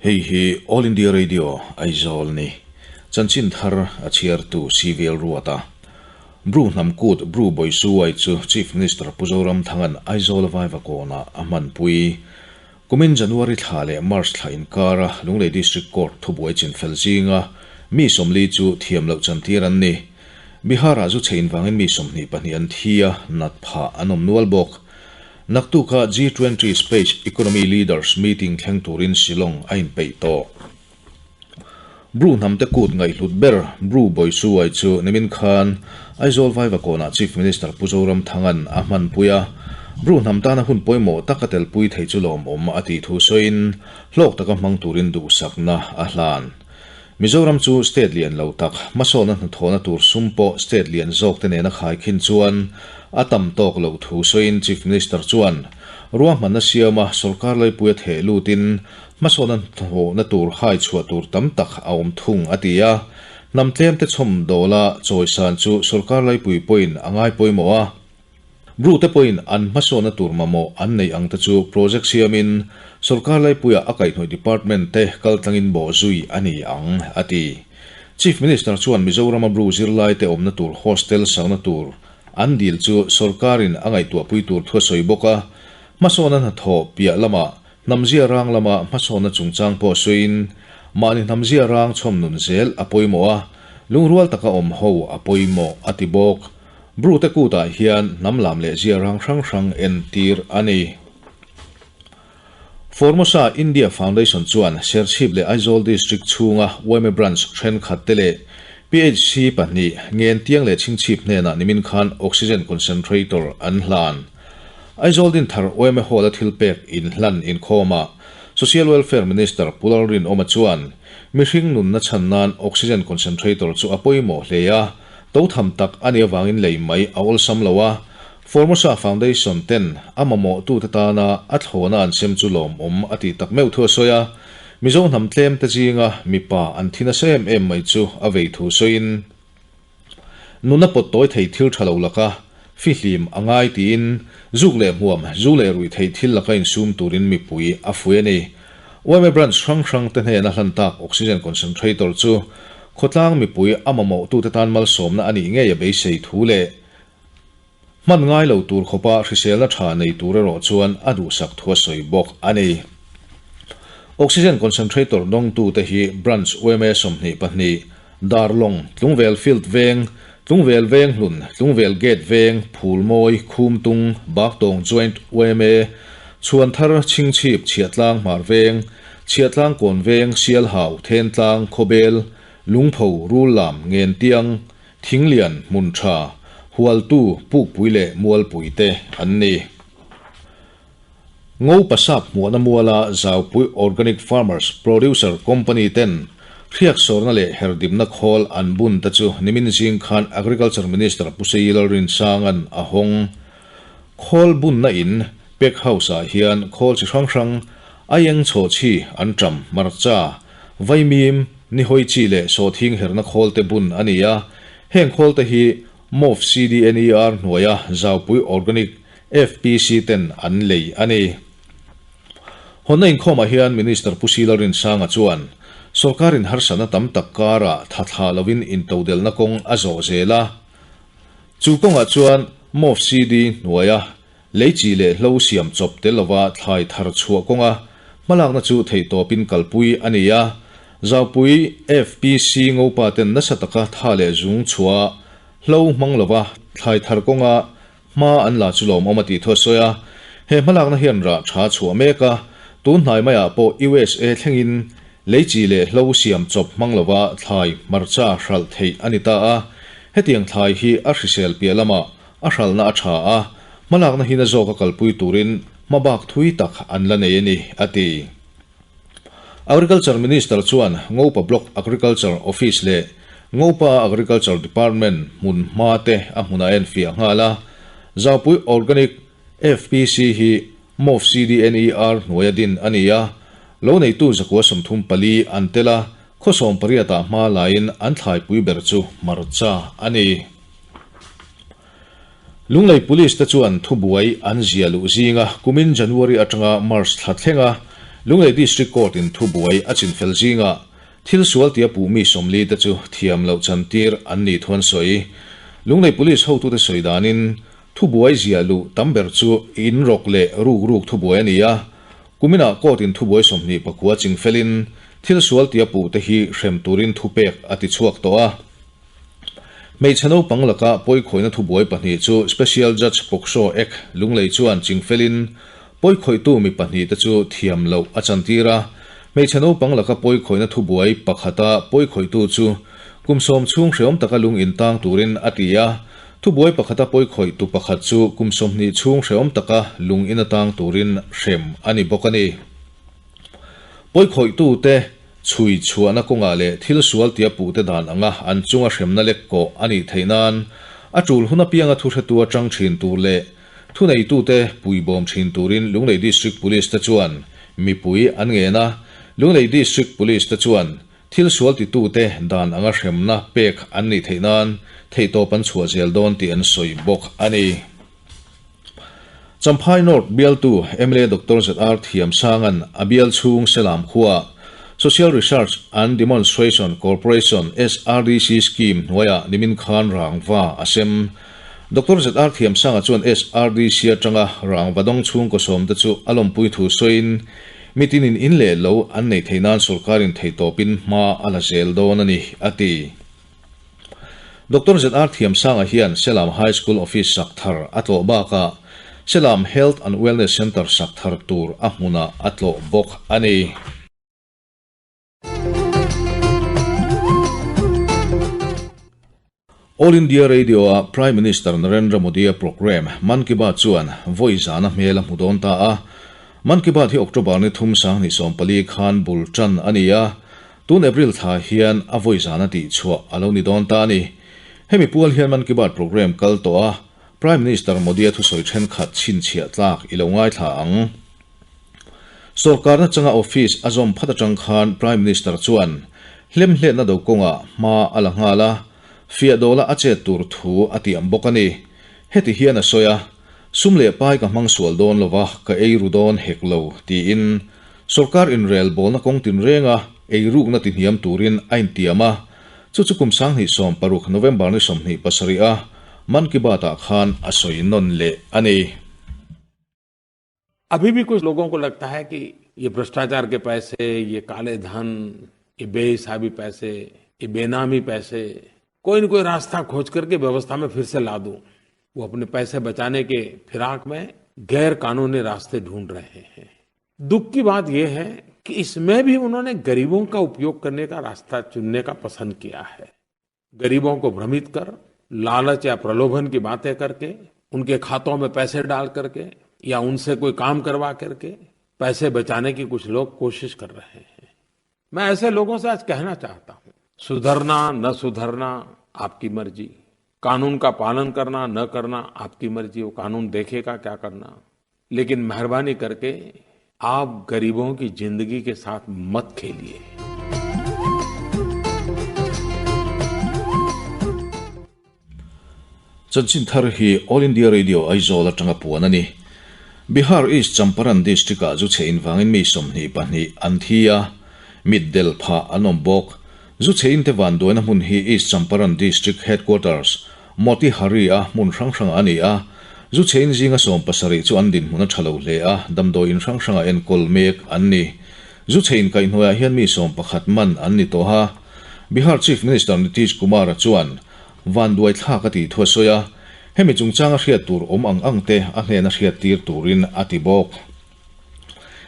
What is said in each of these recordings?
Hei hi All India Radio Aizawl ni. Chanchin thar a chhiartu CVL Ruata. Bru hnam kut Bru Boisuai chu Chief Minister Pu Zoramthanga'n Aizawl Vaivakawnah a hmanpui. Kumin January thla leh March thla inkara Lunglei District Court thubuai chinfel zinga mi 40 chu thiam loh chantir an ni. Bihar-ah zu chhe invangin mi 22 an thi a, nat phah an awm nual bawk. Naktuka G20 Space Economy Leaders Meeting thleng turin Shillong a inpeih tawh. Bru hnamte kut ngaihhlut ber Bru Boisuai chu nimin khan Aizawl Vaivakawnah Chief Minister Pu Zoramthanga'n a hmanpui a, Bru hnam tana hun pawimawh tak a telpui thei chu lawmawm a tih thu sawiin hlawk taka hmang turin duhsakna a hlan. Mizoram chu state lian lo tak, hmasawnna hnathawhna tur sum pawh state lian zawkte nena khaikhin chuan a tam tawk loh thu sawiin Chief Minister chuan ruahmanna siama sorkar laipui a theh lutin hmasawnna hnathawhna tur hai chhuah tur tam tak a awm thung a ti a. Hnam tlemte chhawm dawla chawisan chu sorkar laipui pawhin a ngai pawimawh a. Bru te pawhin an hmasawnna tur mamawh an neih ang te chu project siamin sorkar laipuia a kaihhnawih department te kaltlangin bawhzui a ni ang, a ti. Chief Minister chuan Mizorama Bru zirlai te awmna tur hostel sakna tur an dil chu sorkarin a ngaihtuahpui tur thu a sawi bawk a, hmasawnna hnathawh piah lamah hnamzia rang lama hmasawnna chungchang pawh sawiin mahni hnamzia rang chhawm nun zel a pawimawh a, lungrual taka awm ho a pawimawh, a ti bawk. Brute kutah hian hnam lam leh zia rang hrang hrang entir a ni. Formosa India Foundation chuan Serchhip leh Aizawl District chhunga yma Branch thenkhat te leh PHC pahnih Ngentiang leh Chhingchhip hnenah nimin khan Oxygen Concentrator an hlan. Aizawl Dinthar yma Hall-a thilpek inhlan inkhawmah Social Welfare Minister Pu Lalrinawma chuan mihring nunna chhan nan Oxygen Concentrator chu a pawimawh hle a, To tham tak a nih avangin lei mai a awlsam lo a, Formosa Foundation ten a mamawhtute tana a thlawna an sem chu lawmawm a tih tak meuh thu a sawi a, Mizo hnam tlem te zinga mipa an thi nasa em em mai chu a vei thu sawiin, Nuna pawt tawi thei thil tha lo laka fihlim a ngai tiin zuk leh hmuam, zu leh ruih theih thil laka insum turin mipui a fui a ni. Yma branch hrang hrang te hnena hlan tak oxygen concentrator chu khawtlang mipui a mamawhtute tan malsawmna a nih ngei a beisei thu leh hman ngai lo tur khawpa hriselna tha nei tur erawh chuan a duhsak thu a sawi bawk a ni. Oxygen concentrator dawngtute hi branch yma 22, Darlawng, Tlungvel Field Veng, Tlungvel Venghlun, Tlungvel Gate Veng, Phulmawi, Khumtung, Baktawng Joint yma, Chhuanthar, Chhingchhip, Chhiahtlang Hmar Veng, Chhiahtlang Kawn Veng, Sialhau, Thentlang, Khawbel, Lungpho, Rullam, Ngentiang, Thinglian, Hmuntha, Hualtu, Pukpui leh Mualpui te an ni. Ngo pasap hmuahna muala Zaupui Organic Farmers Producer Company ten hriak sawrna leh herdimna khawl an bun te chu nimin zing khan Agriculture Minister Pu Sei Lalrinsanga'n a hawng. Khawl bunna in Pack House ah hian khawl chi hrang hrang, aieng chhawhchhi, anṭam, hmarcha, vaimim, nihawi chi leh sawhthing herna khawl te bun a ni a. Heng khawl te hi MOF CDNER hnuaia Zaupui Organic FPC ten an lei a ni. Hawnna inkhawmah hian Minister Pu Sila Rinsanga chuan sawrkarin harsatna tam tak karah tha thlah lovin intodelhna kawng a zawh zel a. Chu kawngah chuan MOF CD hnuaia lei chi leh hlo siam chawp tel lova thlai thar chhuah kawnga hmalakna chu theihtawpin kalpui a ni a. Zaupui FPC ngopa ten nasa taka tha leh zung chhuah hlo hmang lova thlai thar kawnga Hma an la chu lawmawm a tih thu a sawi a, he hmalakna hian rah tha chhuah mek a, tun hnai maiah pawh USA thlengin lei chi leh hlo siam chawp hmang lova thlai hmarcha hralh theih a ni ta a, hetiang thlai hi a hrisel piah lamah a hralhna a tha a, hmalakna hi na zawka kalpui turin hmabak thui tak an la nei a ni, a ti. Agriculture Minister chuan Ngopa Block Agriculture Office leh Ngopa Agriculture Department hmun hma te a hmunah en fiah nghal a, Zaupui Organic FPC hi MOF CDNER hnuaia din a ni a, lo neitu zakua 34 an tel a, khaw 18 ah hma laiin an thlaipui ber chu hmarcha a ni. Lunglei Police te chuan thubuai an zia luh zinga kumin January atanga March thla thlenga Lunglei District Court in thubuai a chinfel zingah thil sual tia puh mi 40 te chu thiam loh chantir an nih thu an sawi. Lunglei Police hotute sawi danin thubuai ziah luh tam ber chu in rawk leh ruk ruk thubuai a ni a, kuminah court in thubuai 29 chingfelin thil sual tia puh te hi hrem turin thupek a ti chhuak tawh a. Hmeichhe naupang laka pawikhawihna thubuai pahnih chu Special Judge POCSO Act Lunglei chuan chingfelin pawikhawihtu mi pahnih te chu thiam loh a chantir a. Hmeichhe naupang laka pawikhawihna thubuai pakhata pawikhawihtu chu kum 10 chhung hreawm taka lung intang turin a ti a. Thubuai pakhata pawikhawihtu pakhat chu kum 20 chhung hreawm taka lung in atang turin hrem a ni bawk a ni. Pawikhawihtu te chhui chhuahna kawngah leh thil sual tia puh te dan anga an chunga hremna lek kawh a nih theih nan a tul hun apianga thu hretu atang thin tur leh thuneitute puibawm thin turin Lunglei District Police te chuan mipui an ngen a. Lunglei District Police te chuan thil sual titute dan anga hremna pek an nih theih nan theihtawp an chhuah zel dawn tih an sawi bawk a ni. Champhai North bialtu mla Doctor ZR Thiamsanga'n a bial chhung Selam khua Social Research and Demonstration Corporation, SRDC, scheme hnuaiah nimin khan rangva a sem. Doctor ZR Thiamsanga chuan SRDC atanga rangva dawng chhungkaw sawmte chu a lawmpui thu sawiin mitinin in leh lo an nei thei nan sorkarin theihtawpin hma a la zel dawn a ni, a ti. Doctor ZR Thiamsanga hian Selam High School Office sak thar a tlawh bakah Selam Health and Wellness Centre sak thar tur a hmunah a tlawh bawk a ni. All India Radio-a Prime Minister Narendra Modi-a programme Mann Ki Baat chuan vawi zana hmel a hmu dawn ta a. Mann Ki Baat hi October ni thum 2014 khan bul tan a ni a. Tun April thla hian a vawi zana tih chhuah a lo ni dawn ta a ni. Hemi pual hian Mann Ki Baat programme kal tawh a, Prime Minister Modi-a thusawi thenkhat chhinchhiah tlak i lo ngaithla ang. Sorkarna changa office a zawm phat atang khan Prime Minister chuan hlemhletna do kawngah hma a la nghal a, fiah dawla a chet tur thu a tiam bawk a ni. Heti hian a sawi a, Sum leh pai ka hmang sual dawn lova, ka ei ru dawn hek lo, tiin sorkar inrel bawlna kawng tinrenga ei rukna tihniam turin a intiam a. Chu chu kum 2016 November ni 27 a Mann Ki Baat-ah khan a sawi nawn leh a ni. अभी भी कुछ लोगों को लगता है कि ये भ्रष्टाचार के पैसे, ये काले धन, ये बेहिसाबी पैसे, ये बेनामी पैसे कोई न कोई रास्ता खोज करके व्यवस्था में फिर से ला दूं। वो अपने पैसे बचाने के फिराक में गैर कानूनी रास्ते ढूंढ रहे हैं। दुख की बात यह है कि इसमें भी उन्होंने गरीबों का उपयोग करने का रास्ता चुनने का पसंद किया है। गरीबों को भ्रमित कर, लालच या प्रलोभन की बातें करके, उनके खातों में पैसे डाल करके या उनसे कोई काम करवा करके पैसे बचाने की कुछ लोग कोशिश कर रहे हैं। मैं ऐसे लोगों से आज कहना चाहता हूं, सुधरना न सुधरना आपकी मर्जी, कानून का पालन करना न करना आपकी मर्जी, वो कानून देखेगा क्या करना, लेकिन मेहरबानी करके आप गरीबों की जिंदगी के साथ मत खेलिए। Chanchin thar hi All India Radio Aizawl atanga puan a ni. Bihar East Champaran District-ah zu chhe invangin mi 22 an thi a, mit del phah an awm bawk. Zu chhe inte van duaina hmun hi East Champaran District Headquarters, Motihari-a hmun hrang hrangah a ni a. Zu chhe in zinga 70 chu an dinhmun a tha lo hle a, damdawi in hrang hrangah enkawl mek an ni. Zu chhe inkaihhnuaiah hian mi 11 man an ni tawh a. Bihar Chief Minister Nitish Kumar-a chuan van duai thlak a tih thu a sawi a, hemi chungchanga hriat tur awm ang ang te a hnena hriat tir turin a ti bawk.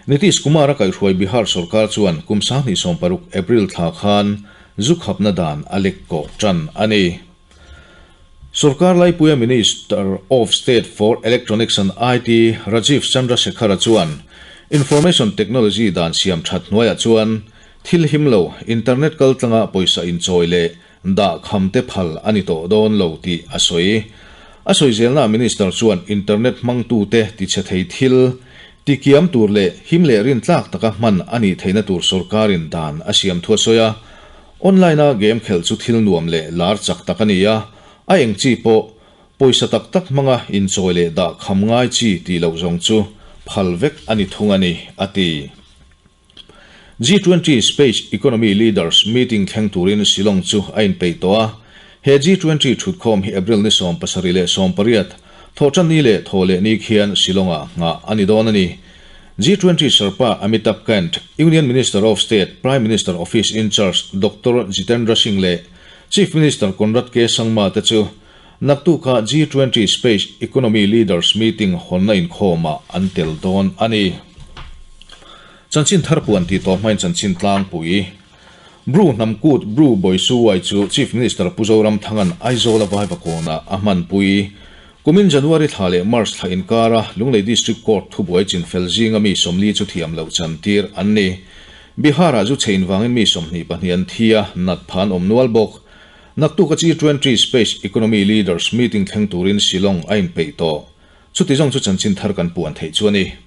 Nitish Kumar a kaihhruai Bihar sorkar chuan kum 2016 April thla khan zu khapna dan a lek kawh tan a ni. Sorkar laipuia Minister of State for Electronics and IT Rajeev Chandrasekhar-a chuan Information Technology dan siam that hnuaiah chuan thil him lo internet kal tlanga pawisa inchawi leh dah kham te phal a ni tawh dawn lo tih a sawi. A sawi zelna Minister chuan internet hmangtute tichhe thei thil tikiam tur leh him leh rin tlak taka hman a nih theihna tur sorkarin dan a siam thu a sawi a. Online-a game khelh chu thil nuam leh lar chak tak a ni a, a eng chi pawh pawisa tak tak hmanga inchawi leh dah kham ngai chi tih loh zawng chu phal vek a ni thung a ni, a ti. G20 Space Economy Leaders Meeting thleng turin Shillong chu a inpeih tawh a. He G20 thutkhawm hi April ni 70 leh 18, Thawhṭan ni leh thaw leh ni khian Shillong-ah nghah a ni dawn a ni. G20 Sherpa Amitabh Kant, Union Minister of State, Prime Minister Office in-charge Doctor Jitendra Singh leh Chief Minister Conrad K. Sangma te chu naktuka G20 Space Economy Leaders Meeting hawnna inkhawmah an tel dawn a ni. Chanchin thar puan tih tawh hmain chanchin tlangpui. Bru hnam kut Bru Boisuai chu Chief Minister Pu Zoramthanga'n Aizawl a Vaivakawnah a hmanpui. Kumin January thla leh March thla inkara Lunglei District Court thubuai chinfel zinga mi 40 chu thiam loh chantir an ni. Bihar-ah zu chhe invangin mi 22 an thi a, nat pha an awm nual bawk. Naktuk a G20 Space Economy Leaders Meeting thleng turin Shillong a inpeih tawh. Chuti zawng chu chanchin thar kan puan theih chu a ni.